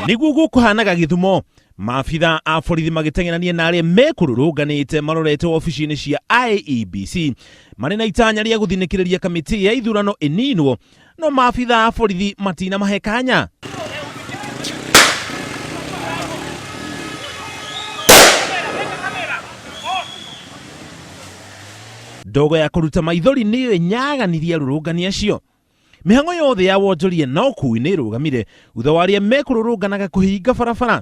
Nĩguo gũkũhanaga Gĩthumo, maabitha a borithi magĩteng'erania na arĩa mekũrũrũnganĩte marorete wabici-inĩ cia IEBC marĩ na itanya rĩa gũthinĩkĩrĩria kamĩtĩ ya ithurano ĩninwo, no maabitha a borithi matinamahe kanya. Ndogo ya kũruta maithori nĩyo ĩnyaganirie arũrũngani acio. Mĩhang'o yothe ya wonjoria na ũkui nĩ ĩrũgamire thutha wa arĩa mekũrũrũnganaga kũhinga barabara.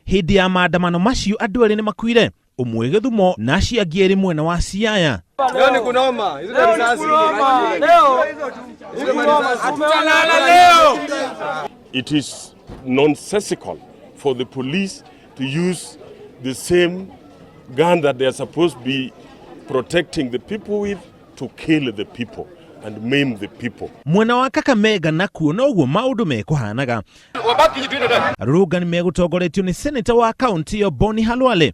Hĩndĩ ya maandamano macio andũ erĩ nĩ makuire, ũmwe Gĩthumo na acio angĩ erĩ mwena wa Siaya. Leo ni kunoma, hizo ni risasi. It is nonsensical for the police to use the same gun that they are supposed to be protecting the people with to kill the people and maim the people. Mwena wa Kakamega nakuo noguo maũndũ mekũhanaga. Arũrũngani megũtongoretio nĩ seneta wa kaũntĩ ĩyo Boni Halwale.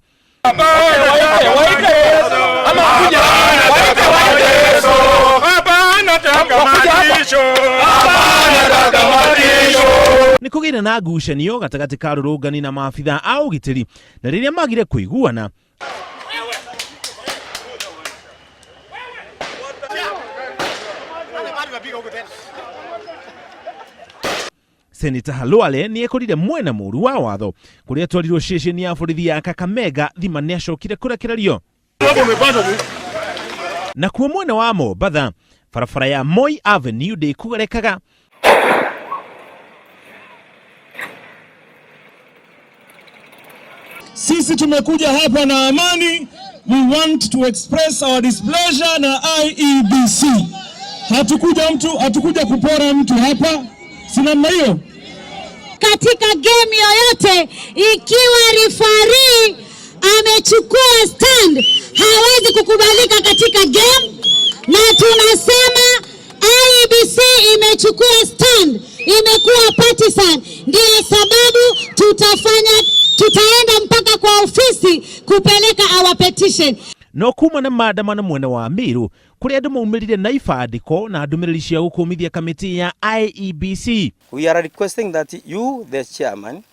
Nĩ kũgĩire na ngucanio gatagatĩ ka arũrũngani na maabitha a ũgitĩri, na rĩrĩa magire kũiguana Seneta Halwale nĩ ekorire mwena mũru wa watho kũrĩa atwarirwo ceceni ya borithi ya Kakamega thima nĩ acokire kũrekererio. Nakuo mwena wa Mombatha barabara ya Moi Avenue ndĩkũgerekaga. Sisi tumekuja hapa na amani. We want to express our displeasure na IEBC. Hatukuja kupora mtu hapa, si namna hiyo. Katika game yoyote ikiwa referee amechukua stand hawezi kukubalika katika game, na tunasema IEBC imechukua stand, imekuwa partisan. Ndiyo sababu tutaenda mpaka kwa ofisi kupeleka our petition. No kuma na maandamano mwena wa Meru kuria andu maumĩrire na ibandĩko na ndũmĩrĩri cia gũkũmithia kamĩtĩ ya IEBC. We are requesting that you, the chairman,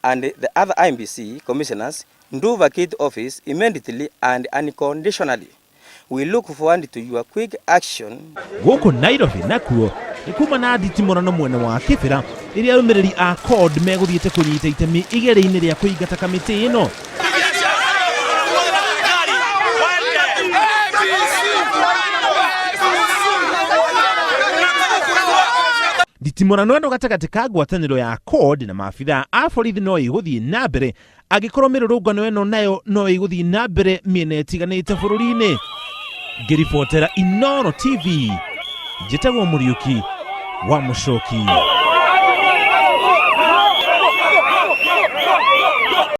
and the other IEBC commissioners do vacate office immediately and unconditionally. We look forward to your quick action. Gũkũ Nairobi nakuo nĩ kuma na nditimũrano mwena wa Kibera rĩrĩa arũmĩrĩri a CORD megũthiĩte kũnyita itemi igeria-inĩ rĩa kũingata kamĩtĩ ĩno. Nditimũrano ĩno gatagatĩ ka ngwatanĩro ya CORD na maabitha a borithi no ĩgũthiĩ na mbere angĩkorwo mĩrũrũngano ĩno nayo no ĩgũthiĩ na mbere mĩena ĩtiganĩte bũrũri-inĩ. Ngĩribotera Inooro TV, njĩtagwo Mũriũki wa Mũcoki.